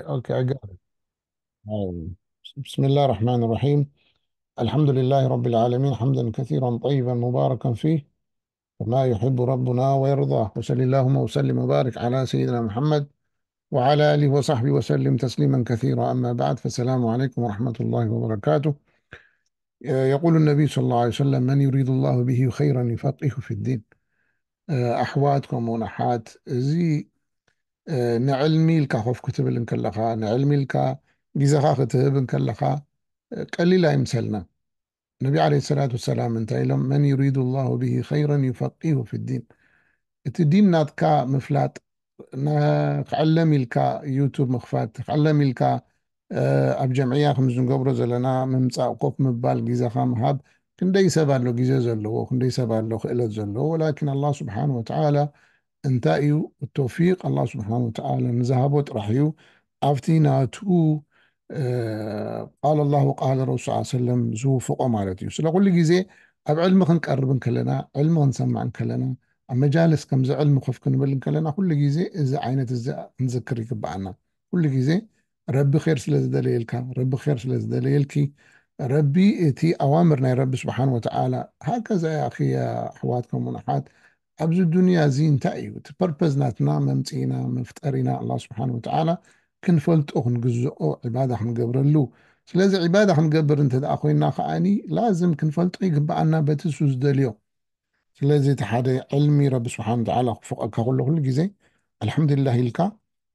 Okay, I got it. Um, بسم الله الرحمن الرحيم. الحمد لله رب العالمين، حمدا كثيرا طيبا مباركا فيه، كما يحب ربنا ويرضاه. وصل اللهم وسلم وبارك على سيدنا محمد وعلى آله وصحبه وسلم تسليما كثيرا. أما بعد، فالسلام عليكم ورحمة الله وبركاته. يقول النبي صلى الله عليه وسلم: من يريد الله به خيرا يفقهه في الدين. ኣሕዋት ከምኡውን ኣሓት፣ እዚ ንዕልሚ ኢልካ ኮፍ ክትብል እንከለኻ፣ ንዕልሚ ኢልካ ግዜኻ ክትህብ እንከለኻ ቀሊል ኣይምሰልና። ነቢ ዓለይሂ ሰላቱ ወሰላም እንታይ ኢሎም? መን ዩሪዱ ላሁ ብሂ ኸይረን ዩፈቂሁ ፊዲን። እቲ ዲን ናትካ ምፍላጥ፣ ክዕለም ኢልካ ዩቱብ ምኽፋት፣ ክዕለም ኢልካ ኣብ ጀምዕያ ከም ዝንገብሮ ዘለና ምምፃእ፣ ኮፍ ምባል፣ ግዜኻ ምሃብ። ክንደይ ሰብ ኣሎ ግዜ ዘለዎ፣ ክንደይ ሰብ ኣሎ ክእለት ዘለዎ። ወላኪን ኣላህ ስብሓን ወተዓላ እንታይ እዩ ተውፊቅ? ኣላህ ስብሓን ወተዓላ ንዝሃቦ ጥራሕ እዩ። ኣብቲ ናቱ ቃል ኣላሁ ቃል ረሱል ሰለም ዝውፍቆ ማለት እዩ። ስለ ኩሉ ግዜ ኣብ ዕልሚ ክንቀርብ እንከለና፣ ዕልሚ ክንሰማዕ እንከለና፣ ኣብ መጃልስ ከምዚ ዕልሚ ኮፍ ክንብል እንከለና፣ ኩሉ ግዜ እዚ ዓይነት እዚ ክንዝክር ይግብኣና። ኩሉ ግዜ ረቢ ር ስለ ዝደለየልካ፣ ረቢ ር ስለ ዝደለየልኪ፣ ረቢ እቲ ኣዋምር ናይ ረቢ ስብሓን ወተዓላ። ሃከዛ ኣኺ ኣሕዋት ከምኡ ንሓት ኣብዚ ዱንያ እዚ እንታይ እዩ እቲ ፐርፐዝ ናትና? መምፅኢና መፍጠሪና ኣላ ስብሓን ወተዓላ ክንፈልጦ፣ ክንግዝኦ፣ ዕባዳ ክንገብረሉ። ስለዚ ዕባዳ ክንገብር እንተ ደኣ ኮይና ከዓኒ ላዝም ክንፈልጦ ይግብኣና በቲ እሱ ዝደልዮ። ስለዚ እቲ ሓደ ዕልሚ ረቢ ስብሓን ወተዓላ ክፍቀካ ኩሎ ኩሉ ግዜ ኣልሓምዱሊላህ ኢልካ፣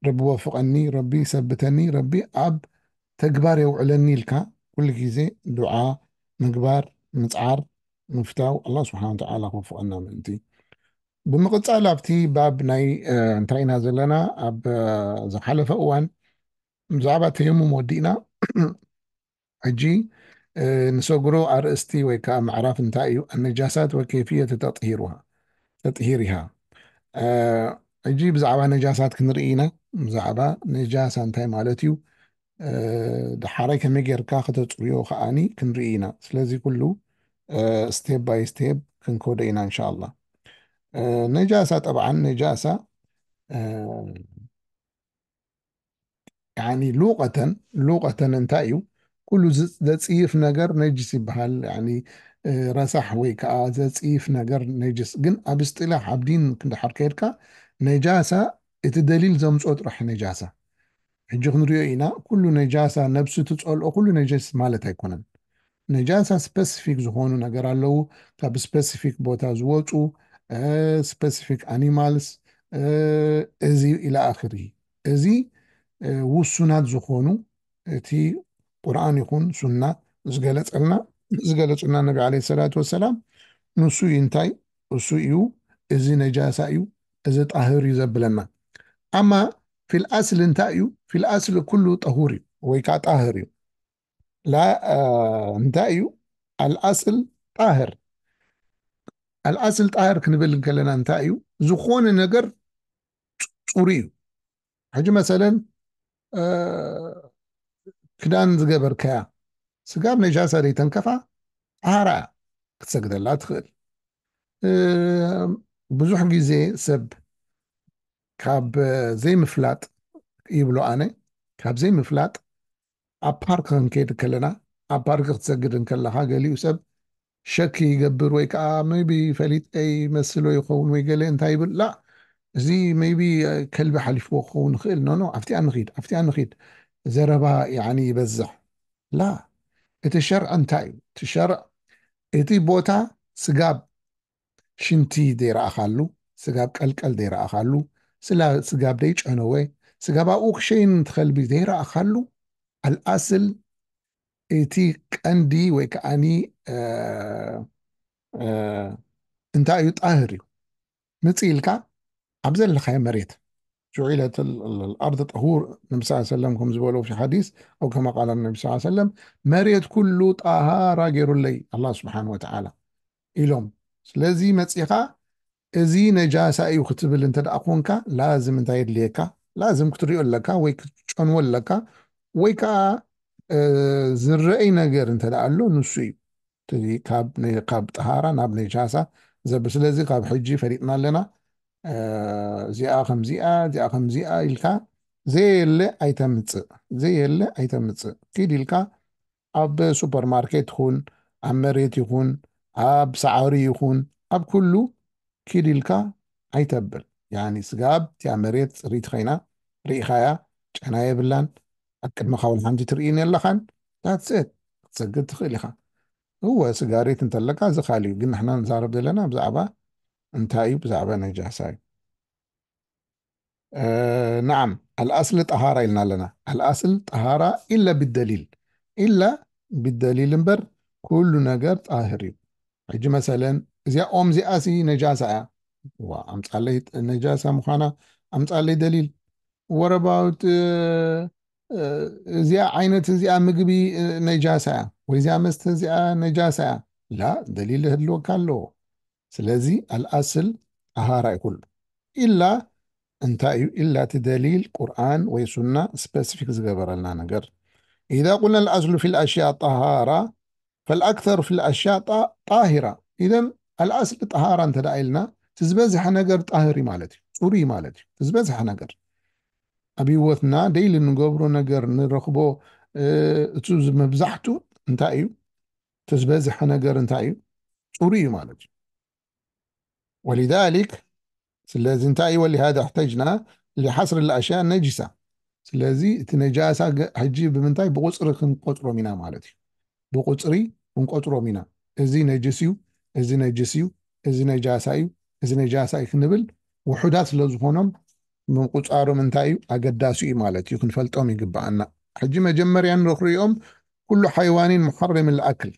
ረቢ ወፍቀኒ፣ ረቢ ሰብተኒ፣ ረቢ ኣብ ተግባር የውዕለኒ ኢልካ ኩሉ ግዜ ዱዓ ምግባር፣ ምፅዓር፣ ምፍታው ኣላ ስብሓን ወተዓላ ክወፍቀና ምእንቲ። ብምቕፃል ኣብቲ ባብ ናይ እንታይ ኢና ዘለና? ኣብ ዝሓለፈ እዋን ብዛዕባ ተየሙም ወዲእና። ሕጂ ንሰግሮ ኣርእስቲ ወይ ከዓ ምዕራፍ እንታይ እዩ? ኣነጃሳት ወከይፍየት ተጥሂሩሃ ተጥሂሪሃ። ሕጂ ብዛዕባ ነጃሳት ክንርኢ ኢና። ብዛዕባ ነጃሳ እንታይ ማለት እዩ? ድሓራይ ከመይ ጌርካ ከተፅርዮ ከዓኒ ክንርኢ ኢና። ስለዚ ኩሉ ስቴፕ ባይ ስቴፕ ክንከዶ ኢና እንሻላ። ነጃሳ ጠብዓን ነጃሳ ያኒ ሉቀተን ሉቀተን እንታይ እዩ? ኩሉ ዘፅይፍ ነገር ነጅስ ይበሃል። ያኒ ረሳሕ ወይ ከዓ ዘፅይፍ ነገር ነጅስ። ግን ኣብ እስጢላሕ ኣብ ዲን ክንድሓር ከይድካ ነጃሳ እቲ ደሊል ዘምፅኦ ጥራሕ ነጃሳ። ሕጂ ክንሪኦ ኢና። ኩሉ ነጃሳ ነብሲ ትፀልኦ ኩሉ ነጀስ ማለት ኣይኮነን። ነጃሳ ስፐሲፊክ ዝኾኑ ነገር ኣለዉ፣ ካብ ስፐሲፊክ ቦታ ዝወፁ፣ ስፐሲፊክ ኣኒማልስ፣ እዚ ኢላ ኣኽሪ። እዚ ውሱናት ዝኾኑ እቲ ቁርኣን ይኹን ሱና ዝገለፀልና ዝገለፁና ነቢ ዓለይሂ ሰላቱ ወሰላም ንሱ እዩ። እንታይ እሱ እዩ? እዚ ነጃሳ እዩ፣ እዚ ጣህር እዩ ዘብለና። ኣማ ፊል ኣስል እንታይ እዩ? ፊል ኣስል ኩሉ ጠሁር እዩ ወይ ከዓ ጣህር እዩ። ላ እንታይ እዩ? ኣልኣስል ጣህር። ኣልኣስል ጣህር ክንብል እንከለና እንታይ እዩ? ዝኾነ ነገር ፅሩ እዩ። ሕጂ መሰለን ክዳን ዝገበርካያ ስጋብ ነጃሳ ዘይተንከፋ ጠሃራ ክትሰግደላ ትኽእል። ብዙሕ ግዜ ሰብ ካብ ዘይምፍላጥ ይብሎ ኣነ፣ ካብ ዘይምፍላጥ ኣብ ፓርክ ክንከይድ ከለና፣ ኣብ ፓርክ ክትሰግድ እንከለኻ ገሊኡ ሰብ ሸክ ይገብር ወይ ከዓ maybe ፈሊጠ ይመስሎ ይኸውን ወይ ገለ እንታይ ይብል፣ ላ እዚ maybe ከልቢ ሓሊፍዎ ክኸውን ይኽእል፣ ኖ ኖ ኣብቲኣ ንኺድ ኣብቲኣ ንኺድ ዘረባ ያኒ ይበዝሕ። ላ እቲ ሸርዕ እንታይ እዩ? እቲ ሸርዕ እቲ ቦታ ስጋብ ሽንቲ ዘይረኣኻሉ፣ ስጋብ ቀልቀል ዘይረኣኻሉ፣ ስላ- ስጋብ ደይጨነወ፣ ስጋብ ኣብኡ ክሸይን ትኸልቢ ዘይረኣኻሉ ኣልኣስል እቲ ቀንዲ ወይ ከዓኒ እንታይ እዩ? ጣህር እዩ። ምጽእ ኢልካ ኣብ ዘለኻዮ መሬት ጁዒለት ኣርድ ጠሁር ነቢ ስ ሰለም ከም ዝበሎ ፊ ሓዲስ ኣው ከማ ቃል ነቢ ስ ሰለም መሬት ኩሉ ጣሃራ ገይሩለይ ኣላ ስብሓን ወተዓላ ኢሎም። ስለዚ መጺኻ እዚ ነጃሳ እዩ ክትብል እንተ ደኣ ኮንካ ላዝም እንታይ የድልየካ? ላዝም ክትሪኦ ኣለካ ወይ ክትጨንዎ ኣለካ ወይ ከዓ ዝረአይ ነገር እንተ ደኣ ኣሎ ንሱ እዩ ካብ ጠሃራ ናብ ነጃሳ ዘብል። ስለዚ ካብ ሕጂ ፈሊጥና ኣለና። እዚኣ ከምዚኣ እዚኣ ከምዚኣ ኢልካ ዘየለ ኣይተምፅእ፣ ዘየለ ኣይተምፅእ። ኪድ ኢልካ ኣብ ሱፐርማርኬት ይኹን፣ ኣብ መሬት ይኹን፣ ኣብ ሳዕሪ ይኹን፣ ኣብ ኩሉ ኪድ ኢልካ ኣይተብል። ያኒ ስጋብ እቲኣ መሬት ፅሪት ኸይና ርኢኻያ፣ ጨና የብላን፣ ኣብ ቅድመኻ ወላ ሓንቲ ትርእይን የለኻን። ዳትስት ክትሰግድ ትኽእል ኢኻ። እወ ስጋሬት እንተለካ እዚ ካልእ እዩ፣ ግን ንሕና ንዛረብ ዘለና ብዛዕባ እንታይ እዩ? ብዛዕባ ነጃሳ እዩ። نعم، الأصل طهارة ኢልና ኣለና። الأصل طهارة إلا بالدليل، إلا بالدليل እምበር ኩሉ ነገር ጣህር እዩ። ሕጂ መሰለን እዚኣ ኦም እዚኣ ሲ ነጃሳ እያ። ዋ ኣምጻለይ ነጃሳ ምዃና ኣምጻለይ ደሊል። What about እዚኣ ዓይነት እዚኣ ምግቢ ነጃሳ እያ ወይ እዚኣ መስተ እዚኣ ነጃሳ እያ? ላ ደሊል ህልወካ ኣለዎ። ስለዚ الأصل طهارة እዩ ኩሉ። إلا እንታይ እዩ? إلا እቲ ደሊል ቁርኣን ወይ ሱና ስፐሲፊክ ዝገበረልና ነገር። إذا قلنا الأصل في الأشياء طهارة فالأكثر في الأشياء طاهرة. إذا الأصل طهارة እንተ ደኣ ኢልና እቲ ዝበዝሐ ነገር ጣህር እዩ ማለት እዩ፣ ፅሩይ ማለት እዩ። እቲ ዝበዝሐ ነገር ኣብ ህይወትና ደይሊ ንገብሮ ነገር ንረኽቦ እቲ መብዛሕቱ እንታይ እዩ? እቲ ዝበዝሐ ነገር እንታይ እዩ? ፅሩይ እዩ ማለት እዩ። ولذلك ስለዚ እንታይ እዩ? ولهذا احتجنا لحصر الأشياء النجسة። ስለዚ እቲ ነጃሳ ሕጂ ብምንታይ ብቁፅሪ ክንቆፅሮም ኢና ማለት እዩ። ብቁፅሪ ክንቆፅሮም ኢና። እዚ ነጅስ እዩ፣ እዚ ነጅስ እዩ፣ እዚ ነጃሳ እዩ፣ እዚ ነጃሳ እዩ ክንብል ውሑዳት ስለ ዝኾኖም ምቁፃሮም እንታይ እዩ? ኣገዳሲ እዩ ማለት እዩ። ክንፈልጦም ይግብኣና። ሕጂ መጀመርያ ንኽሪኦም ኩሉ ሓይዋኒን ሙሓረም ልኣክል፣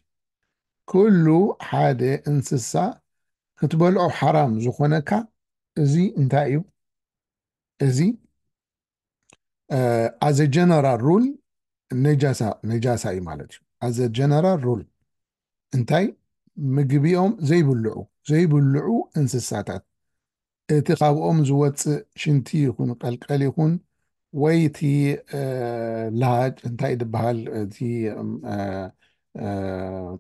ኩሉ ሓደ እንስሳ ክትበልዖ ሓራም ዝኾነካ እዚ እንታይ እዩ? እዚ as a general rule ነጃሳ ነጃሳ እዩ ማለት እዩ። As a general rule እንታይ ምግቢኦም ዘይብልዑ ዘይብልዑ እንስሳታት እቲ ካብኦም ዝወፅእ ሽንቲ ይኹን ቀልቀል ይኹን ወይ እቲ ላሃጭ እንታይ ዝበሃል እቲ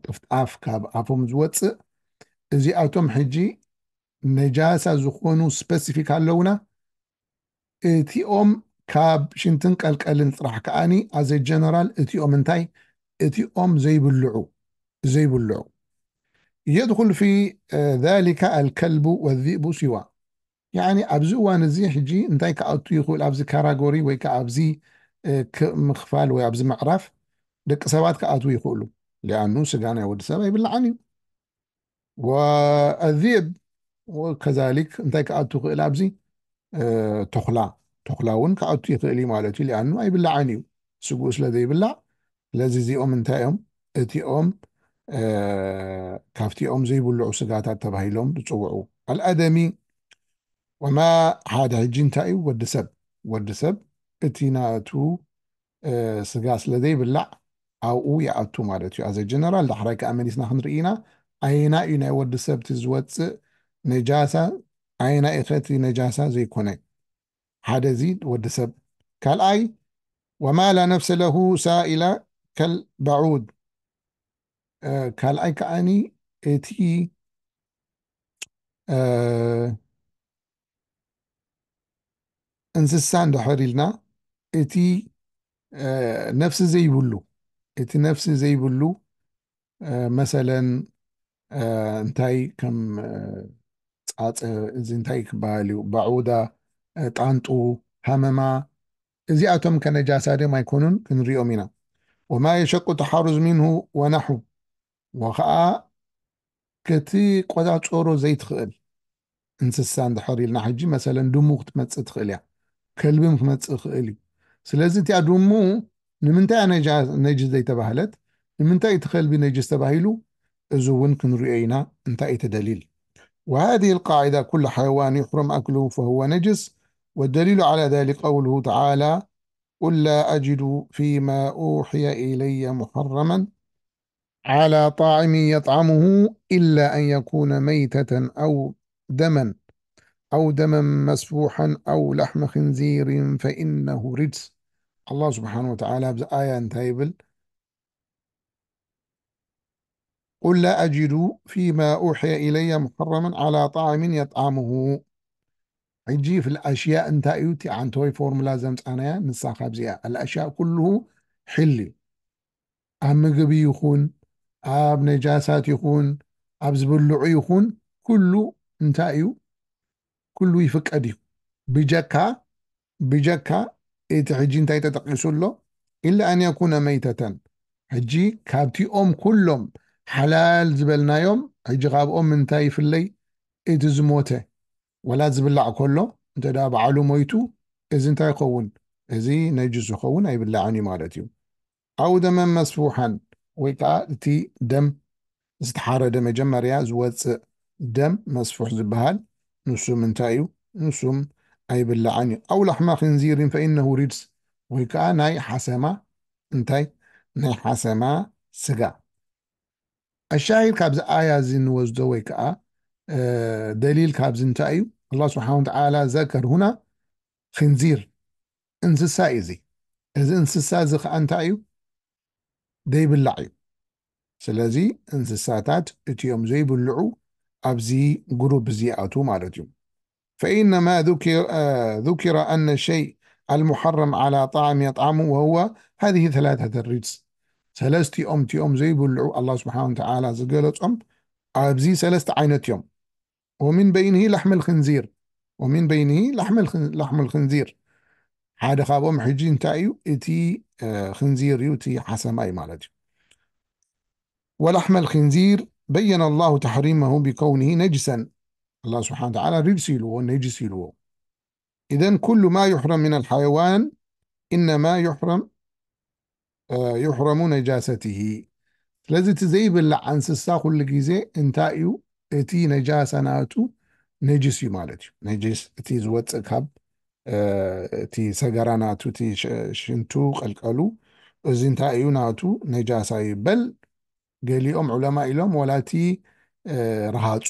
ጥፍጣፍ ካብ ኣፎም ዝወፅእ እዚኣቶም ሕጂ ነጃሳ ዝኾኑ ስፐሲፊክ ኣለውና። እቲኦም ካብ ሽንትን ቀልቀልን ጥራሕ ከኣኒ ኣዘ ጀነራል እቲኦም እንታይ እቲኦም ዘይብልዑ ዘይብልዑ يدخل في ذلك الكلب والذئب سواء. ያኒ ኣብዚ እዋን እዚ ሕጂ እንታይ ክኣቱ ይኽእል ኣብዚ ካራጎሪ ወይ ከዓ ኣብዚ ምኽፋል ወይ ኣብዚ ምዕራፍ ደቂ ሰባት ክኣትዉ ይኽእሉ። ሊኣኑ ስጋ ናይ ወዲ ሰብ ኣይብላዕን እዩ። ወኣዚብ ከዛሊክ እንታይ ክኣቱ ይኽእል ኣብዚ ተኹላ ተኹላ እውን ክኣቱ ይኽእል እዩ ማለት እዩ። ሊኣኑ ኣይብላዕን እዩ ስግኡ ስለ ዘይብላዕ። ስለዚ እዚኦም እንታይ እዮም? እቲኦም ካብቲኦም ዘይብልዑ ስጋታት ተባሂሎም ዝፅውዑ። ኣልኣደሚ ወማ ሓደ ሕጂ እንታይ እዩ? ወዲ ሰብ ወዲ ሰብ እቲ ናቱ ስጋ ስለ ዘይብላዕ ኣብኡ ይኣቱ ማለት እዩ። ኣዘ ጀነራል ዳሕራይ ከዓ መሊስና ክንርኢ ኢና። ኣየና እዩ ናይ ወዲ ሰብ እቲ ዝወፅእ ነጃሳ ኣየና እዩ ከ እቲ ነጃሳ ዘይኮነ? ሓደ እዚ ወዲ ሰብ። ካልኣይ ወማ ላ ነፍሰ ለሁ ሳኢላ ከልበዑድ። ካልኣይ ከዓኒ እቲ እንስሳ እንድሕር ኢልና እቲ ነፍሲ ዘይብሉ እቲ ነፍሲ ዘይብሉ መሰለን እንታይ ከም ፃፀ እዚ እንታይ ክበሃል እዩ ባዑዳ ጣንጡ ሃመማ እዚኣቶም ከነጃሳ ድም ኣይኮኑን ክንሪኦም ኢና። ወማ የሸቁ ተሓሩዝ ሚንሁ ወናሑ ወኸዓ ክትቆፃፀሮ ዘይትኽእል እንስሳ እንድሕር ኢልና ሕጂ መሰለን ድሙ ክትመፅእ ትኽእል እያ። ከልብም ክመፅእ ይኽእል እዩ። ስለዚ እቲኣ ድሙ ንምንታይ እያ ነጃ- ነጅስ ዘይተባህለት? ንምንታይ እቲ ከልቢ ነጅስ ተባሂሉ? እዚ እውን ክንሪኦ ኢና። እንታይ እቲ ደሊል? وهذه القاعدة كل حيوان يحرم أكله فهو نجس والدليل على ذلك قوله تعالى قل لا أجد فيما أوحي إلي محرما على طاعم يطعمه إلا أن يكون ميتة أو دما أو دما مسفوحا أو لحم خنزير فإنه رجس. الله سبحانه وتعالى ኣብዚ ኣያ እንታይ ይብል? قل لا أجد فيما أوحي إلي محرما على طاعم يطعمه ሕጂ في الأشياء እንታይ እዩ እቲ ዓንተወይ ፎርሙላ ዘምጻናያ? ንሳ ካብዚኣ الأشياء ኩሉ ሕል እዩ። ኣብ ምግቢ ይኹን ኣብ ነጃሳት ይኹን ኣብ ዝብልዑ ይኹን ኩሉ እንታይ እዩ? ኩሉ ይፍቀድ እዩ። ብጀካ ብጀካ እቲ ሕጂ እንታይ ተጠቂሱ ኣሎ? إلا أن يكون ميتة። ሕጂ ካብቲኦም ኩሎም ሓላል ዝበልናዮም ሕጂ ካብኦም እንታይ ይፍለይ? እቲ ዝሞተ ወላ ዝብላዕ ከሎ እንተ ደኣ ባዕሉ ሞይቱ እዚ እንታይ ይኸውን? እዚ ነጅስ ይኸውን ኣይብላዕን እዩ ማለት እዩ። أو دما مسفوحا ወይ ከዓ እቲ ደም ዝተሓረደ መጀመርያ ዝወፅእ ደም መስፉሕ ዝበሃል ንሱም እንታይ እዩ? ንሱም ኣይብላዕን እዩ። أو لحم خنزير فإنه رجس ወይ ከዓ ናይ ሓሰማ እንታይ ናይ ሓሰማ ስጋ። الشاهد ካብዚ ኣያ እዚ ንወስዶ ወይ ከዓ ደሊል ካብዚ እንታይ እዩ? الله سبحانه وتعالى ذكر هنا خنزير እንስሳ እዩ እዚ። እዚ እንስሳ እዚ ከዓ እንታይ እዩ? ዘይብላዕ እዩ። ስለዚ እንስሳታት እቲኦም ዘይብልዑ ኣብዚ ግሩፕ እዚ ይኣትዉ ማለት እዩ። فإنما ذكر ذكر أن الشيء المحرم على طاعم يطعمه وهو هذه ثلاثة الرجس ሰለስቲኦም እቲኦም ዘይብልዑ الله سبحانه وتعالى ዝገለጾም ኣብዚ ሰለስተ ዓይነት እዮም። ومن بينه لحم الخنزير ومن بينه لحم الخنزير ሓደ ካብኦም ሕጂ እንታይ እዩ? እቲ خنزير እዩ፣ እቲ ሓሰማ እዩ ማለት እዩ። ولحم الخنزير بين الله تحريمه بكونه نجسا الله سبحانه وتعالى رجس ኢልዎ ነጅስ ኢልዎ። إذن كل ما يحرم من الحيوان إنما يحرم يحرم نجاسته ስለዚ እቲ ዘይብላዕ እንስሳ ኩሉ ግዜ እንታይ እዩ? እቲ ነጃሳ ናቱ ነጅስ እዩ ማለት እዩ። ነጅስ እቲ ዝወፅእ ካብ እቲ ሰገራ ናቱ እቲ ሽንቱ ቀልቀሉ እዚ እንታይ እዩ? ናቱ ነጃሳ እዩ። በል ገሊኦም ዑለማ ኢሎም ወላ እቲ ረሃፁ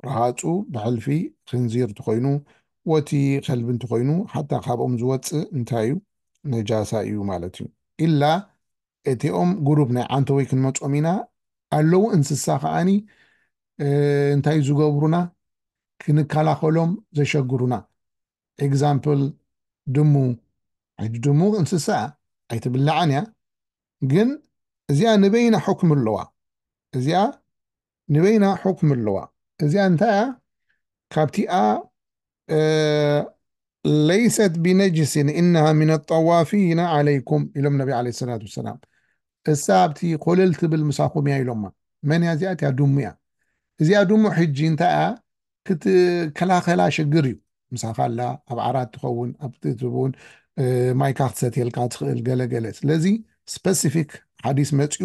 ረሃፁ ብሕልፊ ክንዚር እንተኮይኑ ወቲ ከልቢ እንተኮይኑ ሓታ ካብኦም ዝወፅእ እንታይ እዩ? ነጃሳ እዩ ማለት እዩ። ኢላ እቲኦም ግሩፕ ናይ ዓንተወይ ክንመፆም ኢና። ኣለዉ እንስሳ ከዓኒ እንታይ ዝገብሩና? ክንከላኸሎም ዘሸግሩና። ኤግዛምፕል ድሙ። ሕጂ ድሙ እንስሳ ኣይትብላዕን እያ፣ ግን እዚኣ ንበይና ሕክም ኣለዋ። እዚኣ ንበይና ሕክም ኣለዋ። እዚኣ እንታይ እያ? ካብቲኣ ለይሰት ቢነጅስን ኢነሃ ሚነ ጠዋፊና ዓለይኩም ኢሎም ነቢ ዓለይሂ ሰላቱ ወሰላም። እሳ ኣብቲ ኮለል ትብል ምሳኹም እያ ኢሎማ። መን እያ እዚኣ? እቲኣ ድሙ እያ። እዚኣ ድሙ ሕጂ እንታይ እያ? ክትከላኸላ ሽግር እዩ። ምሳኻ ኣላ፣ ኣብ ዓራት ትኸውን፣ ኣብ ትትብውን ማይካ ክትሰትየልካ ትኽእል ገለገለ። ስለዚ ስፐሲፊክ ሓዲስ መፅኡ።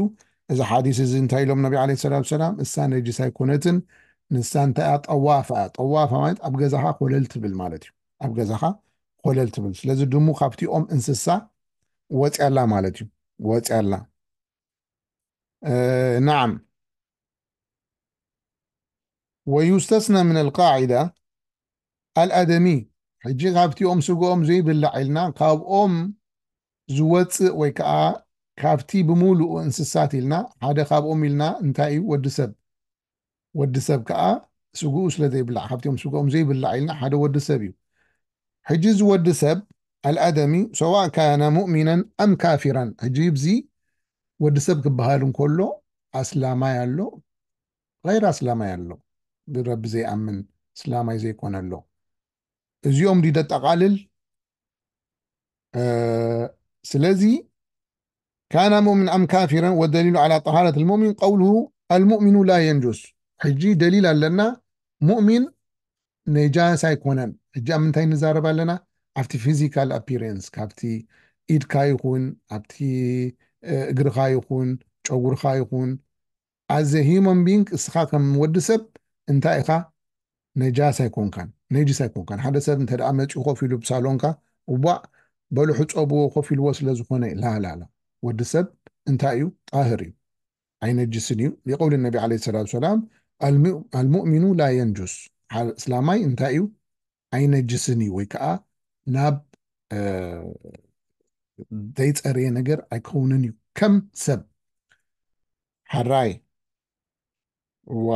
እዚ ሓዲስ እዚ እንታይ ኢሎም ነቢ ዓለይሂ ሰላቱ ወሰላም? እሳ ነጅስ ኣይኮነትን። ንሳ እንታይ እያ? ጠዋፍ እያ። ጠዋፍ ማለት ኣብ ገዛኻ ኮለል ትብል ማለት እዩ። ኣብ ገዛኻ ኮለል ትብል። ስለዚ ድሙ ካብቲኦም እንስሳ ወፅያላ ማለት እዩ። ወፅያላ። ናዓም። ويستثنى من القاعدة الآدمي ሕጂ ካብቲኦም ስግኦም ዘይብላዕ ኢልና ካብኦም ዝወፅእ ወይ ከዓ ካብቲ ብምሉኡ እንስሳት ኢልና ሓደ ካብኦም ኢልና እንታይ እዩ? ወዲ ሰብ። ወዲ ሰብ ከዓ ስግኡ ስለ ዘይብላዕ ካብቲኦም ስግኦም ዘይብላዕ ኢልና ሓደ ወዲ ሰብ እዩ። ሕጂ እዚ ወዲ ሰብ الآدمي سواء كان مؤمنا أم كافرا ሕጂ ብዚ ወዲ ሰብ ክበሃል እንከሎ ኣስላማይ ኣሎ፣ غير ኣስላማይ ኣሎ፣ ብረቢ ዘይኣምን እስላማይ ዘይኮነ ኣሎ። እዚኦም ድዩ ደጠቓልል? ስለዚ كان مؤمنا أم كافرا والدليل على طهارة المؤمن قوله المؤمن لا ينجس ሕጂ ደሊል ኣለና ሙእሚን ነጃስ ኣይኮነን። ሕጂ ኣብ ምንታይ ንዛረብ ኣለና? ኣብቲ ፊዚካል ኣፒረንስ ካብቲ ኢድካ ይኹን ኣብቲ እግርኻ ይኹን ጨጉርኻ ይኹን as a human being እስኻ ከም ወዲ ሰብ እንታይ ኢኻ? ነጃስ ኣይኮንካን፣ ነጅስ ኣይኮንካን። ሓደ ሰብ እንተ ደኣ መጺኡ ኮፍ ኢሉ ብሳሎንካ እዋእ በሉ ሕጸብዎ ኮፍ ኢልዎ ስለ ዝኾነ ላ ላ ላ ወዲ ሰብ እንታይ እዩ? ጣህር እዩ፣ ኣይነጅስን እዩ። ሊቀውል ነቢ ዓለይሂ ሰላቱ ሰላም ኣልሙእሚኑ ላ የንጁስ፣ እስላማይ እንታይ እዩ? ኣይነጅስን እዩ ወይ ከዓ ናብ ዘይፀረየ ነገር ኣይከውንን እዩ ከም ሰብ። ሓራይ ዋ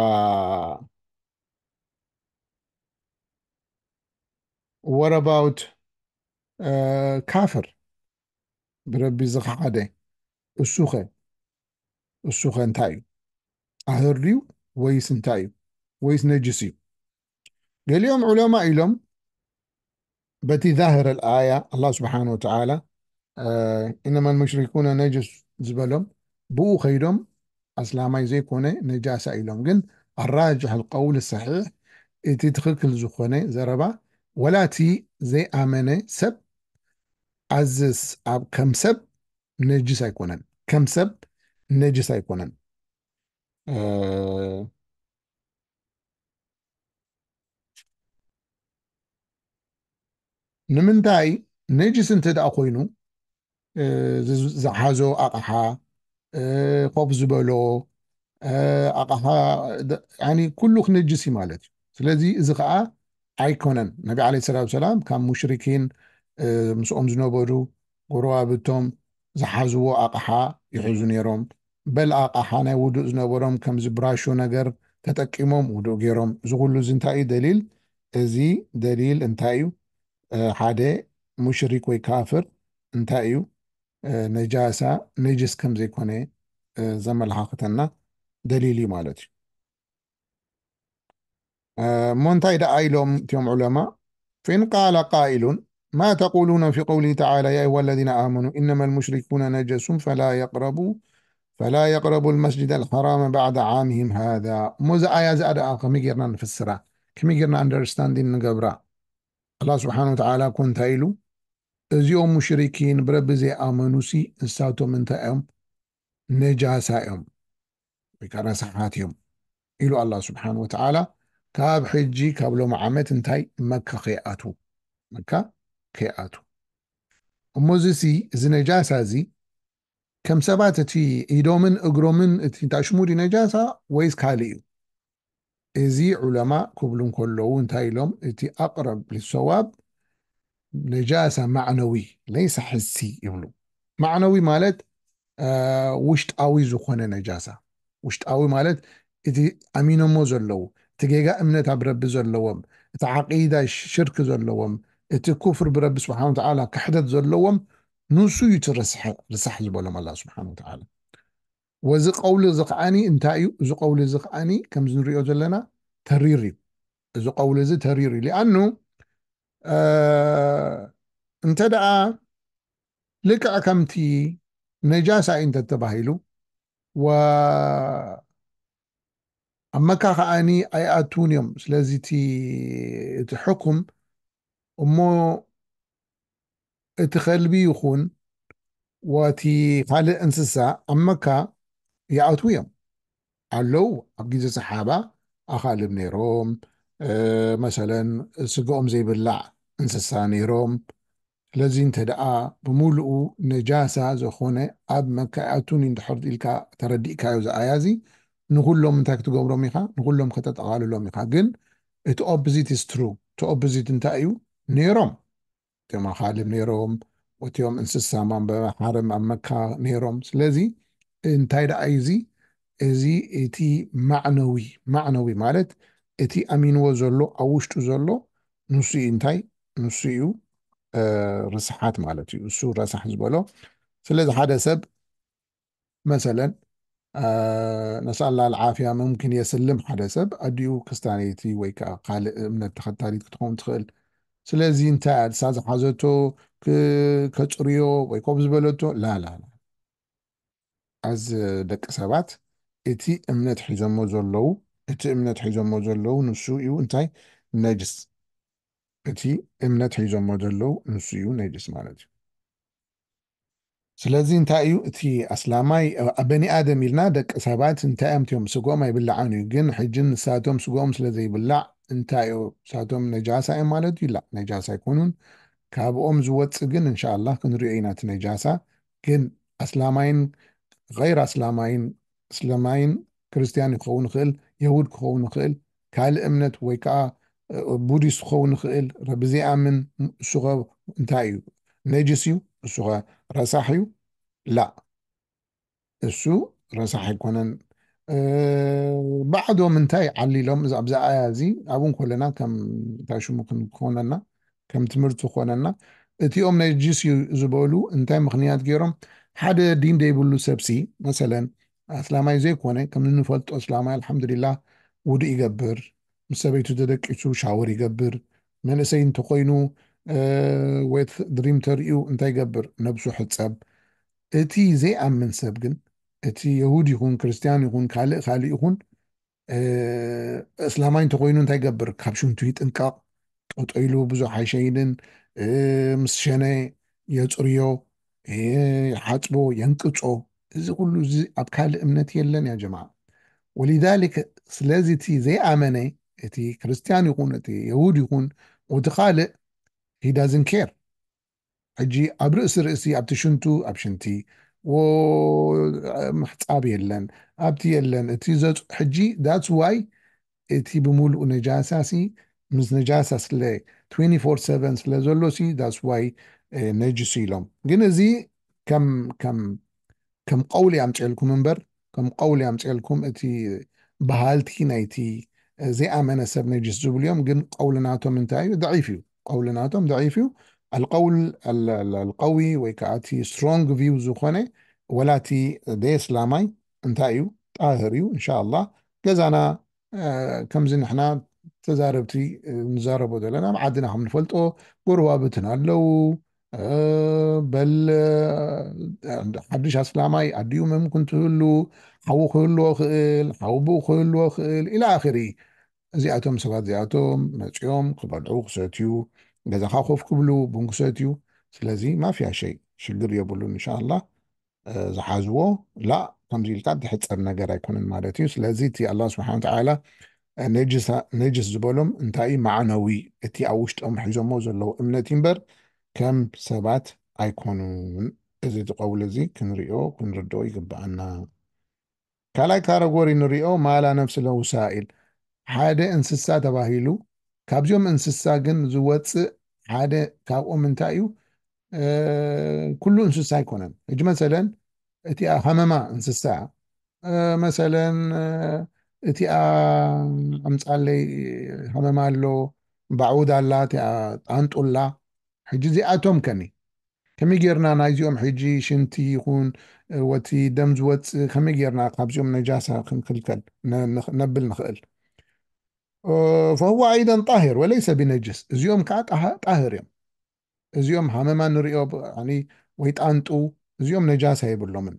What about ካፍር? ብረቢ ዝኸሓደ እሱኸ እሱኸ እንታይ እዩ? ጣህር ድዩ ወይስ እንታይ እዩ? ወይስ ነጅስ እዩ? ገሊኦም ዑለማ ኢሎም በቲ ዛህር ኣልኣያ ኣላህ ስብሓን ወተዓላ ኢነማ ልሙሽሪኩነ ነጅስ ዝበሎም ብኡ ከይዶም ኣስላማይ ዘይኮነ ነጃሳ ኢሎም። ግን ኣራጅሕ ልቀውል ሰሒሕ እቲ ትኽክል ዝኾነ ዘረባ ወላቲ ዘይኣመነ ሰብ ኣዝስ ኣብ ከም ሰብ ነጅስ ኣይኮነን፣ ከም ሰብ ነጅስ ኣይኮነን። ንምንታይ ነጅስ እንተ ደኣ ኮይኑ ዝሓዞ ኣቕሓ ኮፍ ዝበሎ ኣቕሓ ኩሉ ክነጅስ እዩ ማለት እዩ። ስለዚ እዚ ከዓ ኣይኮነን። ነቢ ዓለ ሰላት ሰላም ካብ ሙሽሪኪን ምስኦም ዝነበሩ ጎረባብቶም ዝሓዝዎ ኣቕሓ ይሕዙ ነይሮም። በል ኣቕሓ ናይ ውዱእ ዝነበሮም ከምዚ ብራሾ ነገር ተጠቂሞም ውዱእ ገይሮም። እዚ ኩሉ እዚ እንታይ እዩ ደሊል? እዚ ደሊል እንታይ እዩ? ሓደ ሙሽሪክ ወይ ካፍር እንታይ እዩ ነጃሳ ነጅስ ከም ዘይኮነ ዘመልኻኽተና ደሊል እዩ ማለት እዩ። እሞ እንታይ ደኣ ኢሎም እቲኦም ዑለማ? فإن قال قائل ما تقولون في قوله تعالى يا أيها الذين آمنوا إنما المشركون نجس فلا يقربوا فلا يقربوا المسجد الحرام بعد عامهم هذا እሞ እዚ ኣያ እዚኣ ደኣ ከመይ ጌርና ንፍስራ? ከመይ ጌርና ኣንደርስታንዲን ንገብራ? ኣላህ ስብሓን ወተዓላ እኮ እንታይ ኢሉ? እዚኦም ሙሽሪኪን ብረቢ ዘይኣመኑሲ ንሳቶም እንታይ እዮም? ነጃሳ እዮም ወይ ከዓ ረሳሓት እዮም ኢሉ ኣላህ ስብሓን ወተዓላ። ካብ ሕጂ ካብ ሎሚ ዓመት እንታይ መካ ከይኣትዉ መካ ከይኣትዉ እሞ እዚሲ እዚ ነጃሳ እዚ ከም ሰባት እቲ ኢዶምን እግሮምን እቲ ታሽሙዲ ነጃሳ ወይስ ካልእ እዩ? እዚ ዑለማ ክብሉ እንከለዉ እንታይ ኢሎም? እቲ ኣቅረብ ልሰዋብ ነጃሳ ማዕነዊ ለይሰ ሕሲ ይብሉ። ማዕነዊ ማለት ውሽጣዊ ዝኾነ ነጃሳ። ውሽጣዊ ማለት እቲ ኣሚኖሞ ዘለዉ እቲ ጌጋ እምነት ኣብ ረቢ ዘለዎም እቲ ዓቂዳ ሽርክ ዘለዎም እቲ ኩፍር ብረቢ ስብሓን ወተዓላ ክሕደት ዘለዎም ንሱ እዩ እቲ ርሳሕ ዝበሎም ኣላ ስብሓን ወተዓላ። ወዚ ቀውሊ እዚ ከዓኒ እንታይ እዩ? እዚ ቀውሊ እዚ ከዓኒ ከምዚ ንሪኦ ዘለና ተሪር እዩ። እዚ ቀውሊ እዚ ተሪር እዩ። ሊኣኑ እንተ ደኣ ልክዕ ከምቲ ነጃሳ እዩ እንተተባሂሉ ወ ኣብ መካ ከዓኒ ኣይኣትውን እዮም። ስለዚ እቲ እቲ ሕኩም እሞ እቲ ከልቢ ይኹን ወቲ ካልእ እንስሳ ኣብ መካ ይኣትዉ እዮም ኣለዉ። ኣብ ግዜ ሰሓባ ኣኻልብ ነይሮም፣ መሰለን ስግኦም ዘይብላዕ እንስሳ ነይሮም። ስለዚ እንተ ደኣ ብምሉኡ ነጃሳ ዝኾነ ኣብ መካ ይኣቱን እዩ እንድሕር ኢልካ ተረዲእካዮ ዝኣያ እዚ ንኹሎም እንታይ ክትገብሮም ኢኻ? ንኹሎም ከተጠቓልሎም ኢኻ። ግን እቲ ኦፖዚት ኢስ ትሩ። እቲ ኦፖዚት እንታይ እዩ? ነይሮም እቲኦም ኣኻልብ ነይሮም፣ እቲኦም እንስሳ ማንበባ ሓረም ኣብ መካ ነይሮም። ስለዚ እንታይ ደኣ እዩ እዚ? እዚ እቲ ማዕነዊ ማዕነዊ ማለት እቲ ኣሚንዎ ዘሎ ኣብ ውሽጡ ዘሎ ንሱ እዩ እንታይ ንሱ እዩ ርስሓት ማለት እዩ። እሱ ረሳሕ ዝበሎ። ስለዚ ሓደ ሰብ መሰለን ነስኣላ ልዓፍያ ሙምኪን የስልም ሓደ ሰብ ኣዲኡ ክስታነይቲ ወይ ከዓ ካልእ እምነት ተኸታሊት ክትኸውን ትኽእል። ስለዚ እንታይ ኣድሳ ዝሓዘቶ ከፅርዮ ወይ ኮብ ዝበለቶ ላላላ ኣዝ ደቂ ሰባት እቲ እምነት ሒዞሞ ዘለዉ እቲ እምነት ሒዞሞ ዘለዉ ንሱ እዩ እንታይ ነጅስ እቲ እምነት ሒዞሞ ዘለዉ ንሱ እዩ ነጅስ ማለት እዩ። ስለዚ እንታይ እዩ እቲ ኣስላማይ በኒ ኣደም ኢልና ደቂ ሰባት እንታይ እዮም እቲኦም ስግኦም ኣይብላዓን እዩ ግን ሕጂ ንሳቶም ስግኦም ስለ ዘይብላዕ እንታይ እዩ ንሳቶም ነጃሳ እዮም ማለት እዩ ላ ነጃሳ ኣይኮኑን ካብኦም ዝወፅእ ግን እንሻኣላ ክንሪኦ ኢና እቲ ነጃሳ ግን ኣስላማይን غير ኣስላማይን እስልማይን ክርስትያን ክኸውን ይኽእል የሁድ ክኸውን ይኽእል ካልእ እምነት ወይ ከዓ ቡዲስት ክኸውን ይኽእል ረቢ ዘይኣምን እሱኸ እንታይ እዩ ነጅስ እዩ እሱኸ ረሳሕ እዩ ላ እሱ ረሳሕ ኣይኮነን ባዕዶም እንታይ ዓሊሎም ኣብዚ ኣያ እዚ ኣብኡ እንኮለና ከም እንታይ ሽሙ ክንኮነና ከም ትምህርቲ ዝኾነና። እቲኦም ነጅስ እዩ ዝበሉ እንታይ ምኽንያት ገይሮም? ሓደ ዲን ዘይብሉ ሰብሲ፣ መሰለን ኣስላማይ ዘይኮነ፣ ከም እንፈልጦ ኣስላማይ ኣልሓምዱሊላህ ውዱእ ይገብር፣ ምስ ሰበይቱ ተደቂሱ ሻወር ይገብር፣ መንእሰይ እንተኾይኑ ዌት ድሪም ተርእዩ እንታይ ይገብር? ነብሱ ሕጸብ። እቲ ዘይኣምን ሰብ ግን፣ እቲ የሁድ ይኹን ክርስትያን ይኹን ካልእ ካልእ ይኹን፣ እስላማይ እንተኾይኑ እንታይ ይገብር? ካብ ሽንቱ ይጥንቀቕ፣ ጠጠው ኢሉ ብዙሕ ኣይሸይንን፣ ምስ ሸነ የፅርዮ፣ ይሓፅቦ፣ የንቅፆ። እዚ ኩሉ እዚ ኣብ ካልእ እምነት የለን ያ ጀማዓ። ወሊዛሊክ ስለዚ እቲ ዘይኣመነ፣ እቲ ክርስትያን ይኹን እቲ የሁድ ይኹን እቲ ካልእ፣ he doesn't care። ሕጂ ኣብ ርእሲ ርእሲ ኣብቲ ሽንቱ ኣብ ሽንቲ ምሕፃብ የለን፣ ኣብቲ የለን እቲ ዘፅ ሕጂ that's why እቲ ብምሉእ ነጃሳ ሲ ምስ ነጃሳ ስለ twenty-four seven ስለ ዘሎ ሲ that's why ነጅሱ ኢሎም። ግን እዚ ከም ከም ከም ቀውሊ ኣምፅኤልኩም እምበር ከም ቀውሊ ኣምፅኤልኩም እቲ በሃልቲ ናይቲ ዘይኣመነ ሰብ ነጅስ ዝብሉ እዮም። ግን ቀውሊ ናቶም እንታይ እዩ? ደዒፍ እዩ። ቀውሊ ናቶም ደዒፍ እዩ። ኣልቀውል ኣልቀዊ ወይ ከዓ እቲ ስትሮንግ ቪው ዝኾነ ወላ እቲ ደየስላማይ እንታይ እዩ? ጣህር እዩ። እንሻላ ገዛና ከምዚ ንሕና ተዛረብቲ ንዛረቦ ዘለና ኣብ ዓድና ከም ንፈልጦ ጎረባብትና ኣለዉ። በል ሓድሽ ኣስላማይ ኣዲኡ መምክን ትህሉ ሓዉ ክህልዎ ክእል ሓዉ ብኡ ክህልዎ ክእል ኢላ ኣኽሪ። እዚኣቶም ሰባት እዚኣቶም መፂኦም ክበልዑ ክሰትዩ ገዛኻ ኮፍ ክብሉ ቡን ክሰትዩ። ስለዚ ማፍያ ሸይ ሽግር የብሉን። እንሻላ ዝሓዝዎ ላ ከምዚ ኢልካ ዝሕፀብ ነገር ኣይኮነን ማለት እዩ። ስለዚ እቲ ኣላ ስብሓን ተዓላ ነጅስ ዝበሎም እንታይ እዩ? ማዕነዊ እቲ ኣብ ውሽጦም ሒዞሞ ዘለዉ እምነት እምበር ከም ሰባት ኣይኮኑን። እዚ ዝቀውል እዚ ክንሪኦ ክንርድኦ ይግብኣና። ካልኣይ ካረጎሪ ንሪኦ ማላ ነፍስ ለሁ ሳኢል ሓደ እንስሳ ተባሂሉ ካብዚኦም እንስሳ ግን ዝወፅእ ሓደ ካብኦም እንታይ እዩ? ኩሉ እንስሳ ኣይኮነን። ሕጂ መሰለን እቲኣ ሃመማ እንስሳ መሰለን እቲኣ ኣምፃለይ ሃመማ ኣሎ፣ ባዕውድ ኣላ፣ እቲኣ ጣንጡላ። ሕጂ እዚኣቶም ከኒ ከመይ ጌርና ናይዚኦም ሕጂ ሽንቲ ይኹን ወቲ ደም ዝወፅእ ከመይ ጌርና ካብዚኦም ነጃሳ ክንክልከል ነብል ንኽእል? ፈሁወ ኣይደን ጣሂር ወለይሰ ቢነጅስ። እዚኦም ከዓ ጣህር እዮም። እዚኦም ሃመማ ንሪኦ ወይ ጣንጡ እዚኦም ነጃሳ የብሎምን።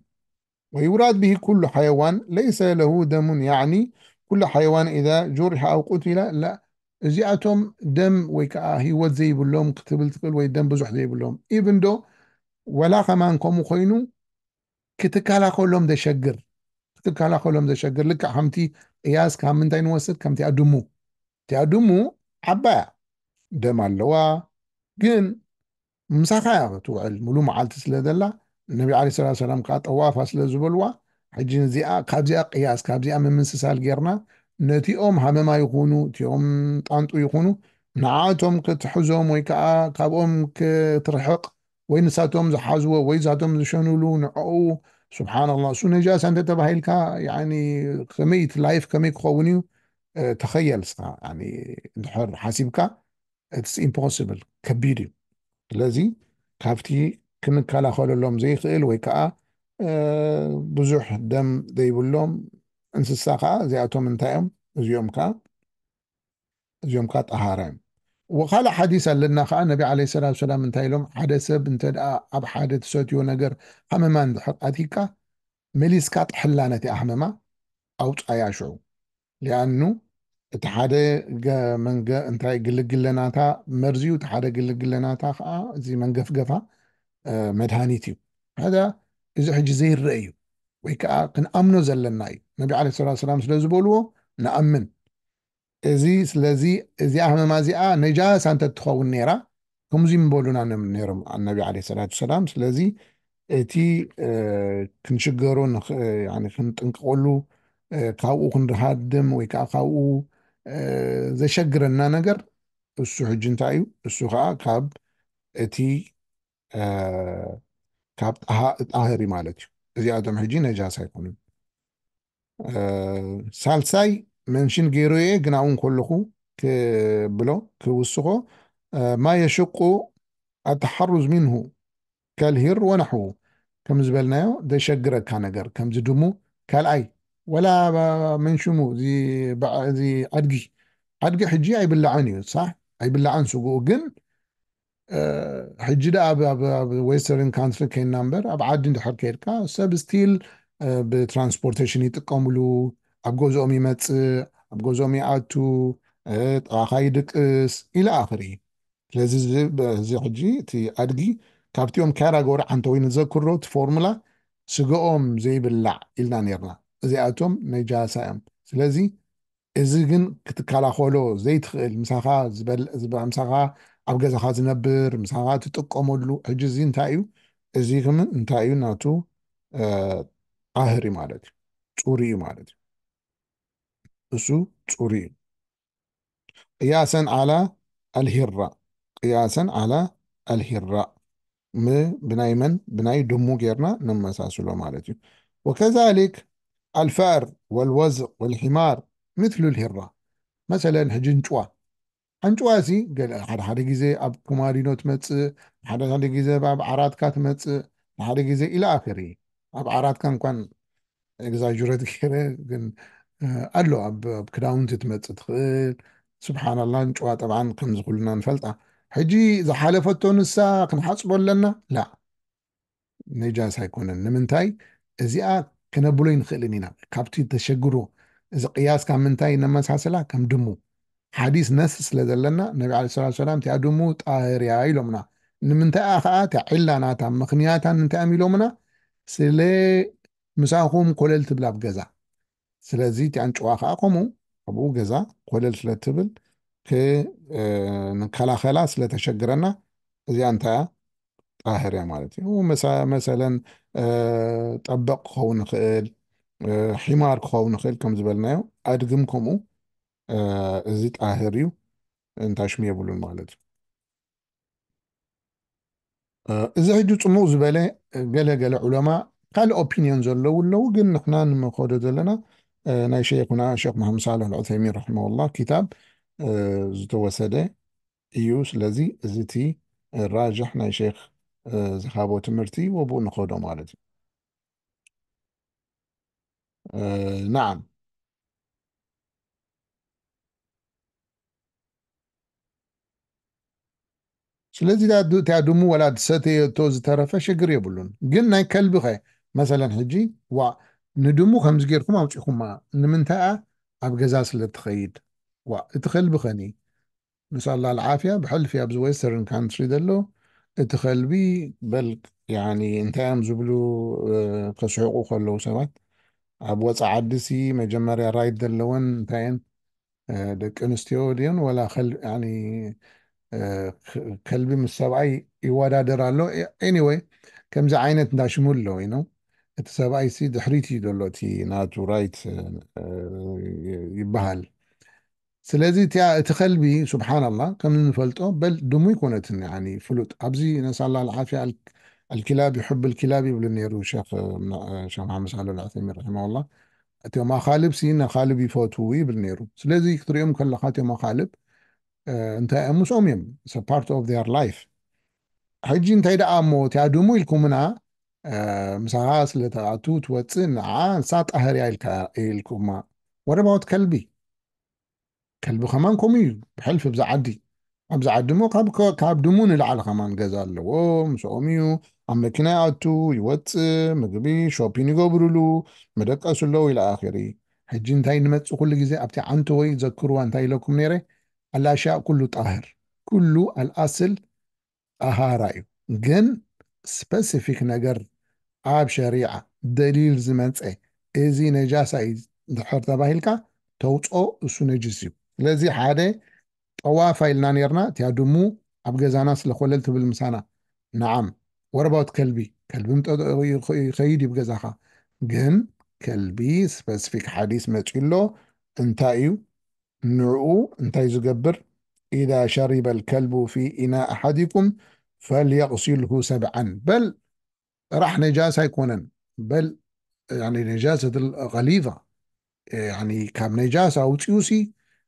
ወይውራድ ብሂ ኩሉ ሓየዋን ለይሰ ለሁ ደሙን ያዕኒ ኩሉ ሓየዋን ኢዛ ጁሪሐ ኣው ቁቲለ ላ እዚኣቶም ደም ወይ ከዓ ህይወት ዘይብሎም ክትብል ትኽእል ወይ ደም ብዙሕ ዘይብሎም ኢብን ዶ ወላ ከማን ከምኡ ኮይኑ ክትከላኸሎም ዘሸግር ክትከላኸሎም ዘሸግር ልክዕ ከምቲ ቅያስ ካብ ምንታይ ንወስድ ከምቲ ኣድሙ እቲ ኣድሙ ዓባያ ደም ኣለዋ ግን ምሳኻ እያ ትውዕል ሙሉ መዓልቲ ስለ ዘላ ነቢ ለ ስላት ሰላም ከዓ ጠዋፋ ስለ ዝበልዋ ሕጂ እዚኣ ካብዚኣ ቅያስ ካብዚኣ ምምስሳል ጌርና ነቲኦም ሃመማ ይኹኑ እቲኦም ጣንጡ ይኹኑ ንዓቶም ክትሕዞም ወይ ከዓ ካብኦም ክትርሕቕ ወይ ንሳቶም ዝሓዝዎ ወይ ንሳቶም ዝሸኑሉ ንዕኡ ስብሓንላ እሱ ነጃሳ እንተተባሂልካ ከመይ እቲ ላይፍ ከመይ ክኸውን እዩ ተኸየል ስኻ ድሕር ሓሲብካ it's impossible ከቢድ እዩ ስለዚ ካብቲ ክንከላኸለሎም ዘይኽእል ወይ ከዓ ብዙሕ ደም ዘይብሎም እንስሳ ከዓ እዚኣቶም እንታይ እዮም እዚኦም ከዓ እዚኦም ከዓ ጠሃራ እዮም ወካልእ ሓዲስ ኣለና ከዓ ነቢ ለ ሰላት ሰላም እንታይ ኢሎም ሓደ ሰብ እንተ ኣብ ሓደ ትሰትዮ ነገር ሃመማ እንድሕር ኣቲካ መሊስካ ጥሕላ ነቲ ኣህመማ ኣውፃያ ሽዑ ሊኣኑ እቲ ሓደ መንገ እንታይ ግልግለናታ መርዚ እዩ እቲ ሓደ ግልግለናታ ከዓ እዚ መንገፍገፋ መድሃኒት እዩ ሓደ እዚ ሕጂ ዘይረአ እዩ ወይ ከዓ ክንኣምኖ ዘለና እዩ ነቢ ለ ስላት ሰላም ስለ ዝበልዎ ንኣምን እዚ ስለዚ እዚኣ ህመማ እዚኣ ነጃሳ እንተትኸውን ነይራ ከምዚ ምበሉና ነይሮም ኣነቢ ለ ሰላት ሰላም ስለዚ እቲ ክንሽገሩ ክንጥንቀቀሉ ካብኡ ክንሃድም ወይ ከዓ ካብኡ ዘሸግረና ነገር እሱ ሕጂ እንታይ እዩ እሱ ከዓ ካብ እቲ ካብ ጣህር ማለት እዩ እዚኣቶም ሕጂ ነጃስ ኣይኮኑን ሳልሳይ መንሽን ገይሩ እየ ግን ኣብኡ ከለኹ ክብሎ ክውስኾ ማ የሽቁ ኣተሓሩዝ ምንሁ ከልሂር ወነሕዉ፣ ከም ዝበልናዮ ዘሸግረካ ነገር ከምዚ ድሙ ካልኣይ ወላ መንሽሙ እዚ ኣድጊ ኣድጊ ሕጂ ኣይብላዕን እዩ ሳሕ ኣይብላዕን ስግኡ ግን ሕጂ ደ ኣብ western country ከይና እምበር ኣብ ዓዲ እንድሕር ከይድካ ሰብ still ብ transportation ይጥቀምሉ ኣብ ገዝኦም ይመፅእ ኣብ ገዝኦም ይኣቱ ጠባኻ ይድቅስ ኢለ ኣኽር እዩ ስለዚ እዚ ሕጂ እቲ ኣድጊ ካብቲኦም ካራጎሪ ዓንተወይ ንዘክሮ እቲ ፎርሙላ ስገኦም ዘይብላዕ ኢልና ነርና እዚኣቶም ነጃሳ እዮም ስለዚ እዚ ግን ክትከላኸሎ ዘይትኽእል ምሳኻ ዝበል- ዝብ- ምሳኻ ኣብ ገዛኻ ዝነብር ምሳኻ ትጥቀመሉ ሕጂ እዚ እንታይ እዩ እዚ ክምን እንታይ እዩ ናቱ እ፣ ጣህር እዩ ማለት እዩ ፅሩይ እዩ ማለት እዩ እሱ ፅሩይ እዩ ቅያሰን ዓላ ኣልሂራ ቅያሰን ዓላ ኣልሂራ ም ብናይ መን ብናይ ድሙ ጌርና ነመሳስሎ ማለት እዩ ወከዛሊክ ኣልፈር ወልወዝቕ ወልሒማር ምትሉ ልሂራ መሰለን ሕጂ እንጭዋ ኣንጭዋ ሲ ገለ ሓደ ሓደ ግዜ ኣብ ኩማዲኖ ትመፅእ ሓደ ሓደ ግዜ ኣብ ዓራትካ ትመፅእ ሓደ ግዜ ኢላ ኣክሪ ኣብ ዓራትካ እንኳን exaggerate ገይረ ግን ኣሎ ኣብ ክዳውንቲ ትመፅእ ትኽእል ስብሓናላ እንጭዋ ጠብዓን ከምዚ ኩልና ንፈልጣ ሕጂ ዝሓለፈቶ ንሳ ክንሓፅቦ ኣለና ላ ነጃስ ኣይኮነን ንምንታይ እዚኣ ክነብሎ ይንኽእልን ኢና ካብቲ ተሸግሮ እዚ ቅያስ ካብ ምንታይ ነመሳስላ ከም ድሙ ሓዲስ ነስ ስለ ዘለና ነቢ ለ ስላት ሰላም እቲኣ ድሙ ጣህር እያ ኢሎምና ንምንታይ ኣ ከዓ እቲኣ ዒላ ናታ ምኽንያታ እንታይ እዮም ኢሎምና ስለ ምሳኹም ኮለል ትብል ኣብ ገዛ ስለዚ እቲኣን ጭዋ ከዓ ከምኡ ኣብኡ ገዛ ኮለል ስለ ትብል ንከላኸላ ስለ ተሸግረና እዚኣ እንታይ እያ ጣህር እያ ማለት እዩ መሰለን ጠበቕ ክኸውን ይኽእል ሒማር ክኸውን ይኽእል ከም ዝበልናዮ ኣድግም ከምኡ እዚ ጣህር እዩ እንታይ ሽም የብሉን ማለት እዩ እዚ ሕጂ ፅሙቕ ዝበለ ገለ ገለ ዑለማ ካልእ ኦፒንዮን ዘለዉ ኣለዉ ግን ንሕና ንመኸዶ ዘለና ናይ ሸይኹና ሸክ መሓመድ ሳልሕ ልዑተይሚን ረሕመሁላ ክታብ ዝተወሰደ እዩ ስለዚ እዚ እቲ ራጅሕ ናይ ሸክ ዝሃቦ ትምህርቲ ወብኡ ንኸዶ ማለት እዩ ናዓም ስለዚ እቲኣ ድሙ ወላ ዝሰተየቶ ዝተረፈ ሽግር የብሉን ግን ናይ ከልቢ ኸ መሰለን ሕጂ ዋ ንድሙ ከምዚ ጌርኩም ኣውፂኹማ ንምንታይ ኣብ ገዛ ስለ ትኸይድ ዋ እቲ ከልቢ ኸኒ ንሳላ ልዓፍያ ብሕልፊ ኣብዚ western country ዘሎ እቲ ከልቢ በል ያኒ እንታይ እዮም ዝብሉ ከስሕቁ ከለዉ ሰባት ኣብ ወፃ ዓዲ ሲ መጀመርያ right ዘለወን እንታየን ደቂ ኣንስትዮ ድዮን ወላ ከልቢ ምስ ሰብኣይ ይወዳደር ኣሎ anyway ከምዚ ዓይነት እንዳሽሙ ኣሎ you know እቲ ሰብኣይ ሲ ድሕሪት እዩ ዘሎ እቲ ናቱ right ይበሃል ስለዚ እቲኣ እቲ ከልቢ ስብሓንላ ከም ንፈልጦ በል ድሙ ይኮነትን ፍሉጥ ኣብዚ ነሳላ ልዓፍያ ኣልኪላብ ይሕብ ልኪላብ ይብል ነይሩ ሸክ መሓመድ ሳሎ ልዓተሚን ረሒማላ እቲኦም ኣኻልብ ሲ ነኻልብ ይፈትዉ ይብል ነይሩ ስለዚ ክትሪኦም ከለካ እቲኦም ኣኻልብ እንታይ እዮም ምስኦም እዮም part of their life ሕጂ እንታይ ደኣ እሞ እቲኣ ድሙ ኢልኩምና ምሳኻ ስለ ተኣቱ ትወፅእ ንዓ ንሳ ጣህር እያ ኢልኩማ what about ከልቢ ከልቢ ከማን ከምኡ እዩ ብሕልፊ ብዛ ዓዲ ኣብዚ ዓዲ እሞ ካብ ድሙ ንላዕሊ ከማን ገዛ ኣለዎ ምስኦም እዩ ኣብ መኪና ይኣቱ ይወፅእ ምግቢ shopping ይገብርሉ መደቀሱ ኣለዉ ኢለ ኣኺሪ ሕጂ እንታይ ንመፅእ ኩሉ ግዜ ኣብቲ ዓንቶ ወይ ዘክርዋ እንታይ ኢለኩም ነይረ ኣልኣሽያእ ኩሉ ጣህር ኩሉ ኣልኣስል ጠሃራ እዩ ግን specific ነገር ኣብ ሸሪዓ ደሊል ዝመፀ እዚ ነጃሳ እዩ ድሕር ተባሂልካ ተውፅኦ እሱ ነጅስ እዩ ስለዚ ሓደ ጠዋፋ ኢልና ነርና እቲያ ድሙ ኣብ ገዛና ስለ ኮለል ትብል ምሳና ነዓም what about ከልቢ ከልቢ ይኸይድ እዩ ገዛኻ ግን ከልቢ specific ሓዲስ መፂኡ ኣሎ እንታይ እዩ ንዕኡ እንታይ ዝገብር إذا شرب الكلب في إناء أحدكم فليغسله سبعا በል ጥራሕ ነጃስ ኣይኮነን በል ነጃሰት غليظة ካብ ነጃስ ኣውፅኡ ሲ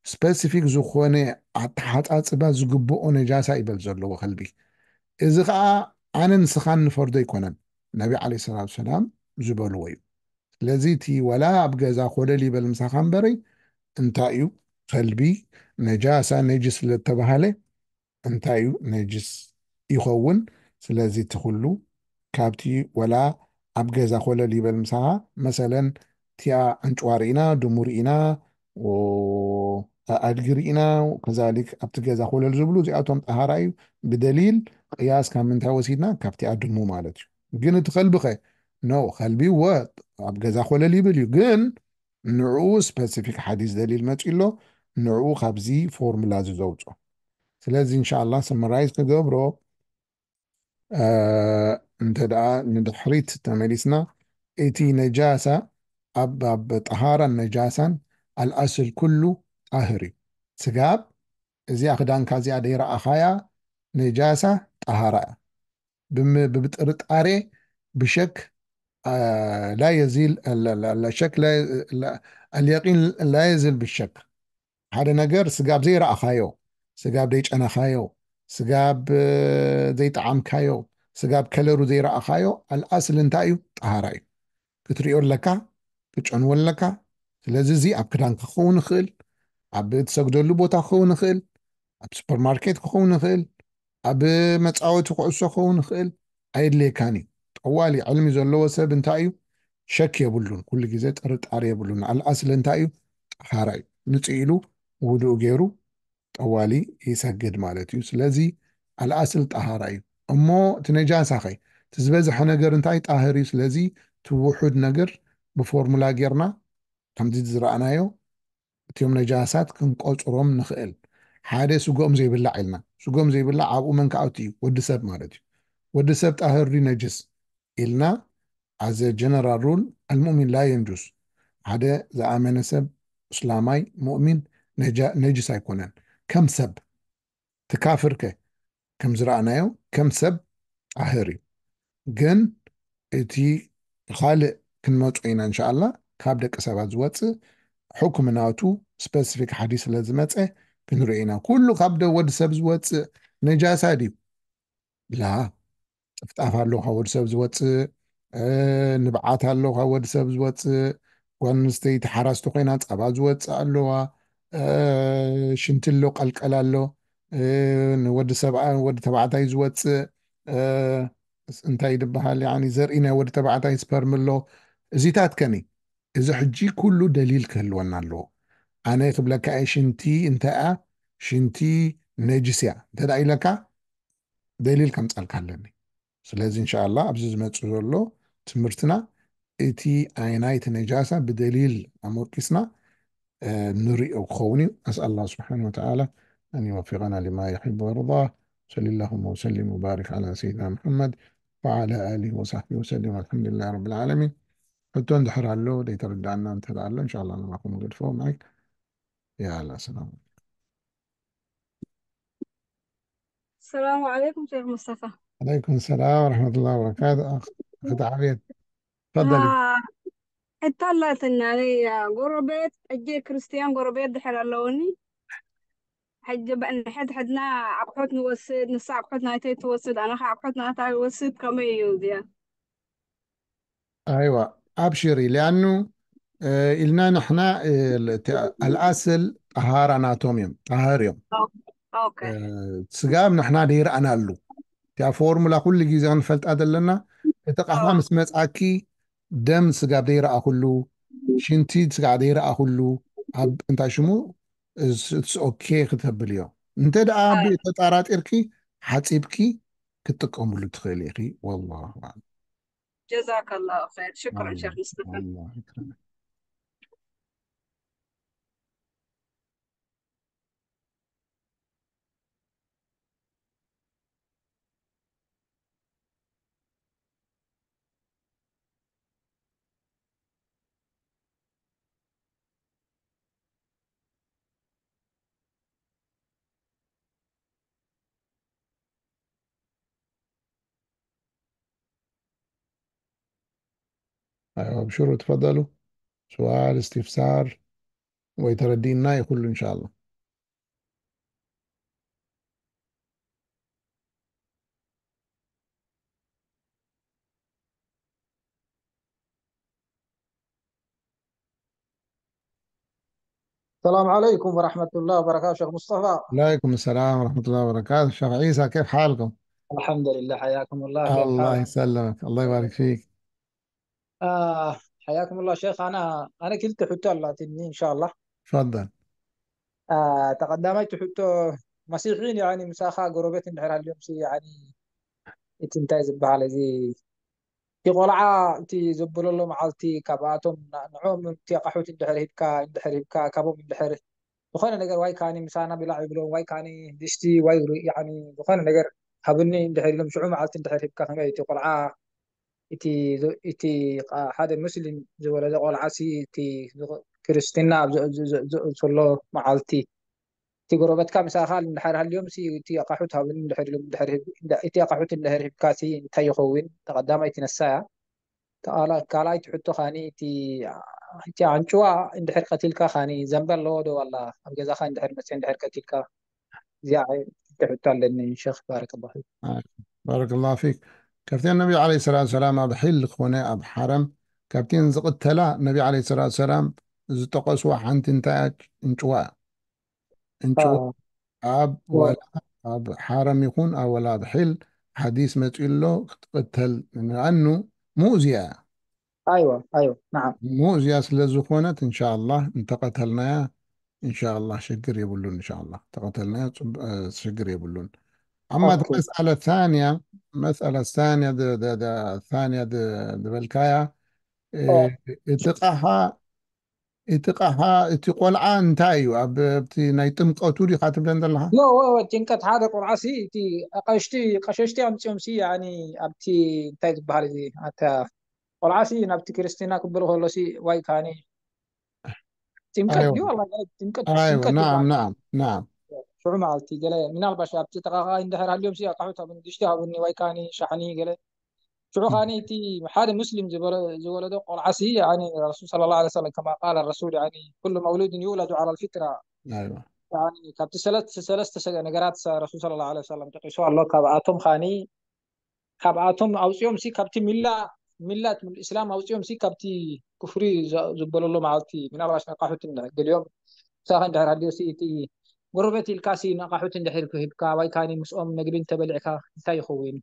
ስፐሲፊክ ዝኾነ ኣተሓፃፅባ ዝግብኦ ነጃሳ ይበል ዘለዎ ከልቢ። እዚ ከዓ ኣነ ንስኻን ንፈርዶ ኣይኮነን፣ ነቢ ዓለይሂ ሰላቱ ሰላም ዝበልዎ እዩ። ስለዚ እቲ ወላ ኣብ ገዛ ኮለል ይበል ምሳኻ እምበረይ እንታይ እዩ? ከልቢ ነጃሳ ነጅስ ስለ ዝተባሃለ እንታይ እዩ? ነጅስ ይኸውን። ስለዚ እቲ ኩሉ ካብቲ ወላ ኣብ ገዛ ኮለል ይበል ምሳኻ መሰለን እቲኣ ኣንጭዋ ርኢና፣ ድሙ ርኢና፣ ኣድጊ ርኢና፣ ከዛሊክ ኣብቲ ገዛ ኮለል ዝብሉ እዚኣቶም ጠሃራ እዩ። ብደሊል ቅያስ ካብ ምንታይ ወሲድና? ካብቲኣ ድሙ ማለት እዩ። ግን እቲ ከልቢ ኸ? ኖ፣ ከልቢ ወ ኣብ ገዛ ኮለል ይብል እዩ። ግን ንዕኡ ስፐሲፊክ ሓዲስ ደሊል መፂ ኣሎ። ንዕኡ ካብዚ ፎርሙላ እዚ ዘውፅኦ። ስለዚ እንሻላ ስምራይዝ ክገብሮ እንተ ደኣ ንድሕሪት ተመሊስና፣ እቲ ነጃሳ ኣብ ኣብ ጠሃራን ነጃሳን ኣልኣስል ኩሉ ጣህር እዩ። ስጋብ እዚኣ ክዳንካ እዚኣ ደይረኣኻያ ነጃሳ ጠሃራ እያ። ብም- ብጥርጣሬ ብሸክ ላ የዚል ሸክ ኣልየቂን ላ የዝል ብሸክ። ሓደ ነገር ስጋብ ዘይረኣኻዮ፣ ስጋብ ዘይጨነኻዮ፣ ስጋብ ዘይጠዓምካዮ፣ ስጋብ ከለሩ ዘይረኣኻዮ ኣልኣስል እንታይ እዩ? ጠሃራ እዩ። ክትሪኦ ኣለካ፣ ክትጨንዎ ኣለካ። ስለዚ እዚ ኣብ ክዳንካ ክኸውን ይኽእል፣ ኣብ እትሰግደሉ ቦታ ክኸውን ይኽእል፣ ኣብ ሱፐርማርኬት ክኸውን ይኽእል፣ ኣብ መፃወቲ ኩዕሶ ክኸውን ይኽእል፣ ኣየድልየካን እዩ። ጠዋሊ ዕልሚ ዘለዎ ሰብ እንታይ እዩ? ሸክ የብሉን፣ ኩሉ ግዜ ጥርጣሬ የብሉን። ኣልኣስል እንታይ እዩ? ጠሃራ እዩ። ንፅእ ኢሉ ውዱእ ገይሩ ጠዋሊ ይሰግድ ማለት እዩ። ስለዚ ኣልኣስል ጠሃራ እዩ። እሞ እቲ ነጃሳ ኸ? እቲ ዝበዝሐ ነገር እንታይ? ጣህር እዩ። ስለዚ እቲ ውሑድ ነገር ብፎርሙላ ጌርና ከምዚ ዝረኣናዮ እቲኦም ነጃሳት ክንቆፅሮም ንኽእል። ሓደ ስጎም ዘይብላዕ ኢልና፣ ስጎም ዘይብላዕ ኣብኡ መን ክኣቱ እዩ? ወዲ ሰብ ማለት እዩ። ወዲ ሰብ ጣህር ድዩ ነጅስ ኢልና ኣዘ ጀነራል ሩል ኣልሙእሚን ላ የንጁስ። ሓደ ዝኣመነ ሰብ እስላማይ ሙእሚን ነጃ- ነጅስ ኣይኮነን። ከም ሰብ እቲ ካፍር ከ ከም ዝረኣናዮ ከም ሰብ ጣህር እዩ። ግን እቲ ካልእ ክንመፁ ኢና እንሻኣላ። ካብ ደቂ ሰባት ዝወፅእ ሕኩም ናቱ ስፐሲፊክ ሓዲስ ስለ ዝመፀ ክንርኢ ኢና። ኩሉ ካብ ደ- ወዲ ሰብ ዝወፅእ ነጃሳ ድዩ? ላ። ጥፍጣፍ ኣሎ ካብ ወዲ ሰብ ዝወፅእ፣ ንብዓት ኣሎ ካብ ወዲ ሰብ ዝወፅእ፣ ጓል ኣንስተይቲ ሓራስቲ ኮይና ፃባ ዝወፅእ ኣለዋ፣ ሽንቲ ኣሎ፣ ቀልቀል ኣሎ፣ ንወዲ ሰብኣ ወዲ ተባዕታይ ዝወፅእ እንታይ ይድበሃል? ያኒ ዘርኢ ናይ ወዲ ተባዕታይ ስፐርም ኣሎ። እዚታት ከኒ እዚ ሕጂ ኩሉ ደሊል ክህልወና ኣለዎ። ኣነ ክብለካ እየ ሽንቲ እንታይ እያ? ሽንቲ ነጅስ እያ እንተ ደኣ ኢለካ ደሊል ከምጻልካ ኣለኒ። ስለዚ እንሻኣላ ኣብዚ ዝመጽእ ዘሎ ትምህርትና እቲ ኣይናይቲ ነጃሳ ብደሊል ኣሞርኪስና ንሪኦ ክኸውን እዩ። ኣስኣል ኣላህ ስብሓን ወተዓላ ኣን ይወፊቀና ሊማ ይሕብ ወርዳ። صلى اللهم وسلم وبارك على سيدنا محمد وعلى آله وصحبه وسلم والحمد لله رب العالمين. ሕቶ እንድሕር ኣሎ ዘይተረዳእና እንተ ኣሎ እንሻላ ንባኹም ገድፎ ማይክ ያላ ሰላም السلام عليكم شيخ مصطفى. عليكم السلام ورحمة الله وبركاته. أخ أخت عبير تفضلي. ሕቶ ኣላትኒ ኣነ ጎረቤት ሕጂ ክርስትያን ጎረቤት ድሕር ኣለውኒ ሕጂ ንሕድሕድና ኣቑሑት ንወስድ ንሳ ኣቑሑት ናይተይ ትወስድ ኣነ ከዓ ኣቑሑት ናታ ይወስድ ከመይ እዩ እዚኣ ኣይዋ ኣብሽሪ ሊኣኑ ኢልና ንሕና ኣልኣስል ጠሃራ ናቶም እዮም ጠሃር እዮም ስጋብ ንሕና ደይረኣናሉ እቲኣ ፎርሙላ ኩሉ ግዜ ክንፈልጣ ዘለና እቲ ቃልካ ምስ መፅኣኪ ደም ስጋብ ደይረኣኹሉ ሽንቲ ስጋዕ ደይረኣኹሉ ኣብ እንታይ ሽሙ ኦኬ ክተብል እዮ እንተ ደኣ ተጠራጢርኪ ሓፂብኪ ክትጥቀምሉ ትኽእል ኢኺ والله أعلم جزاك الله خير شكرا شيخ مصطفى أيوة أبشروا تفضلوا سؤال استفسار ወይ ተረዲእና ይኹሉ እንሻላ። السلام عليكم ورحمة الله وبركاته شيخ مصطفى. عليكم السلام ورحمة الله وبركاته. شيخ عيسى، كيف حالكم؟ الحمد لله، حياكم الله. كيف الله حالك؟ يسلمك، الله يبارك فيك. آه، حياكم الله شيخ. أنا أنا كنت حتى لاتني إن شاء الله. تفضل. آه، ተቐዳማይ ትሕቶ መሲሒን ያኒ ምሳኻ ጎረቤት እንድሕር ሃልዮም ሲ ያኒ እቲ እንታይ ዝበሃል እዚ እቲ ቆልዓ እቲ ዘብለሎ መዓልቲ ካብኣቶም ና- ንዕኦም እቲ ኣቕሑት እንድሕር ሂብካ እንድሕር ሂብካ ካብኦም እንድሕር ዝኾነ ነገር ዋይ ካኒ ምሳና ብላዕ ይብሎም ዋይ ካኒ ድስቲ ዋይ ሩ- ያኒ ዝኾነ ነገር ሃብኒ እንድሕር ኢሎም ሽዑ መዓልቲ እንድሕር ሂብካ ከመይ እቲ ቆልዓ እቲ ዝ- እቲ ቃ- ሓደ ሙስሊም ዝወለደ ቆልዓ ሲ እቲ ዝ- ክርስትና ኣብ ዝ- ዝ- ዝ- ዝእሰሎ መዓልቲ እቲ ጎረበትካ ምሳኻ እንድሕር ሃልዮም ሲ እቲ ኣቃሑት ሃብኒ እንድሕር ኢሎም እንድሕር ሂብ- እንዳ- እቲ ኣቃሑት እንድሕር ሂብካ ሲ እንታይ ይኸውን? ተቐዳማይ ትነሳ እያ። ተቓላ- ካልኣይ ትሕቶ ካኒ እቲ እቲ ኣንጭዋ እንድሕር ቀቲልካ ካኒ ዘንበ ኣለዎ ዶ ዋላ ኣብ ገዛኻ እንድሕር መፅእ እንድሕር ቀቲልካ እዚኣ ትሕቶ ኣለኒ ሸኽ ባረከላሁ ፊክ። ባረከላሁ ፊክ። ካብተን ነቢ ዓለይሂ ሰላቱ ሰላም ኣብ ሒል ዝኾነ ኣብ ሓረም ካብተን ዝቕተላ ነቢ ዓለይሂ ሰላቱ ሰላም ዝጠቐስዋ ሓንቲ እንታይ እያ? እንጭዋ እያ። እንጭዋ ኣብ ወላ ኣብ ሓረም ይኹን ኣብ ወላ ኣብ ሒል ሓዲስ መፂኡ ኣሎ ክትቕተል ንኣኑ ሙእዝያ እያ። ኣይዋ ኣይዋ ናዓም ሙእዝያ ስለ ዝኾነት እንሻላ እንተቐተልናያ እንሻላ ሽግር የብሉን። እንሻላ ተቐተልናያ ሽግር የብሉን። ኣማ እቲ መስኣለ ታንያ መስኣለ ታንያ ታንያ ዝበልካያ እቲ ቃሓ እቲ ቃሓ እቲ ቆልዓ እንታይ እዩ ኣብቲ ናይ ጥምቀቱ ዲኻ ትብለን ዘለኻ? ጭንቀት ሓደ ቆልዓ ሲ እቲ ቀሽቲ ቀሸሽቲ ኣምፅኦም ሲ ኣብቲ እንታይ ዝበሃል እዚ ኣታ ቆልዓ ሲ ናብቲ ክርስትና ክብል ከሎ ሲ ዋይ ካኒ ጥምቀት ድዩ ዋላ ጥምቀት ጥምቀት ናዓም ናዓም ናዓም ሽዑ መዓልቲ ገለ ምናልባሽ ኣብቲ ተቃቃ እንድሕር ሃልዮም ሲ ኣቃሑት ኣብ ድሽቲ ሃቡኒ ዋይ ካኒ ሻሕኒ ገለ ሽዑ ካኒ እቲ ሓደ ሙስሊም ዝበለ- ዝወለዶ ቆልዓ ሲ ያኒ ረሱል صلى الله عليه وسلم كما قال الرسول يعني كل مولود يولد على الفطرة ኣይዋ ያኒ ካብቲ ሰለስተ ሰለስተ ሰገ- ነገራት ሰ- ረሱል صلى الله عليه وسلم ጠቂሱ ኣሎ ካብኣቶም ካኒ ካብኣቶም ኣውፅኦም ሲ ካብቲ ሚላ ሚላት እስላም ኣውፅኦም ሲ ካብቲ ክፍሪ ዘ- ዝበለሎ መዓልቲ ምናልባሽ ነቃሑት እንድሕር ገሊኦም ምሳኻ እንድሕር ሃልዮ ሲ እቲ ጎረቤት ኢልካ ሲ ነቃሑት እንድሕር ክህብካ ወይ ካኒ ምስኦም መግቢ እንተበሊዕካ እንታይ ይኸውን